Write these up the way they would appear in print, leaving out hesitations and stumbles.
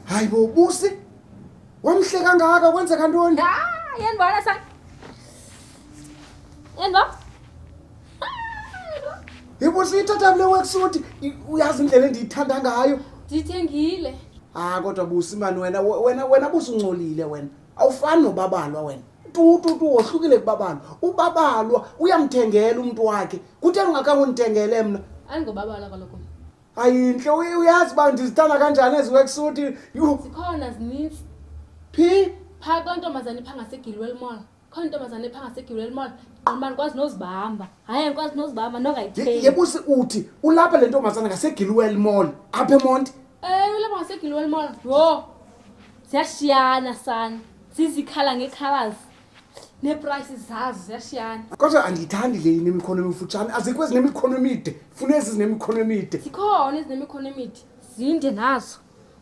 Hayi bo Busi. Wamhle kangaka kwenzeka ntoni? Ah, yandibona sana. Yandibona? Ibusi ithatha le worksuit uyazi indlela endiyithanda ngayo. Ndithengile. Ah kodwa Busi mani wena wena wena Busi ungcolile wena. Awufani nobabalwa wena. Tu tu tu wohlukile kubabalwa. Ubabalwa uyamthengela umuntu wakhe. Kutheni ungakhange undithengele mna? Andingobabalwa kaloku. Ayintle uyazi uba ndizithanda kanjani ezi worksuit. Yho. Zikhona zininzi. Phi? Phaa kulaa ntombazana iphaa ngaseGilwell Mall. Khona intombazana ephaa ngaseGilwell Mall. Ndiqonda uba andikwazi nozibamba. Hayi andikwazi nozibamba ndongayithengi. Yebusi uthi ulapha le ntombazana ngaseGilwell Mall apha eMonti. Ewe ulapha ngaseGilwell Mall. Yho. Ziyashiyana sana. Zizikhala ngee-colours. Nee-prices zazo ziyashiyana. Kodwa andiyithandi le inemikhono emifutshane. Azikho ezinemikhono emide. Funa ezi zinemikhono emide. Zikhona ezinemikhono emide. Zinde nazo.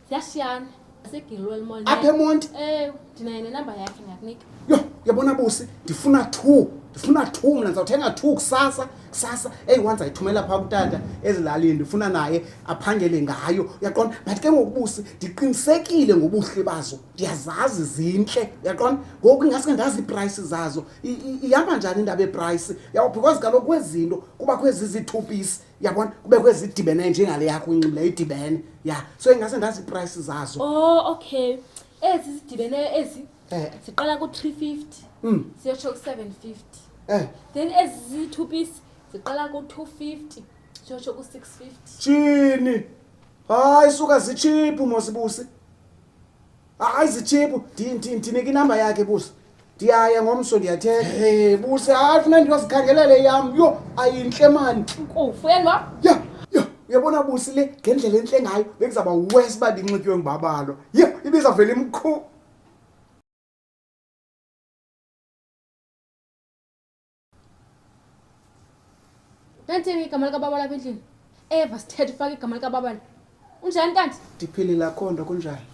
Ziyashiyana. SeGilwell Mall. Apha eMonti? Ewe, ndinayo nenamba yakhe ndingakunika. Yho, uyabona Busi, ndifuna 2. Ndifuna 2 mna ndizawuthenga 2 kusasa. Kusasa eyi-one ndizayithumela phaa kutata ezilalini ndifuna naye aphangele ngayo. Uyaqonda? But ke ngoku Busi ndiqinisekile ngobuhle bazo. Ndiyazazi zintle. Uyaqonda? Ngoku ingaske ndazi iiprayisi zazo. Ihamba njani indaba yeeprayisi? Yabo, because kaloku kwezi zinto kubakho ezi zii-two piece. Uyabona? Kubekho ezidibeneyo njengale yakho uyinxibileyo idibene. Ya. So ingase ndazi iiprayisi zazo. Oh, okay. Ezi zidibeneyo ezi ziqala ku-350. Siyotsho ku-750. Then ezi ziyi-two piece ziqala ku-250 siyotsho ku-650. Tshini. Hayi suka zitshiphu mos Busi. Hayi zitshiphu. Ndinike inamba yakhe Busi. Ndiyaya ngomso ndiyathenga. Hey Busi, hayi funa ndiyozikhangelela eyam. Yho, ayintle mani. Nkofu yena. Ya, ya, uyabona Busi le ngendlela entle ngayo bekuzawuba worse uba ndinxitywe nguBabalwa. Yho, ibizawuvela imkhu. Nantini igama likaBaba lapha endlini? Eva sithetha ufake igama likaBaba. Unjani kanti? Ndiphilile akho nto kunjani?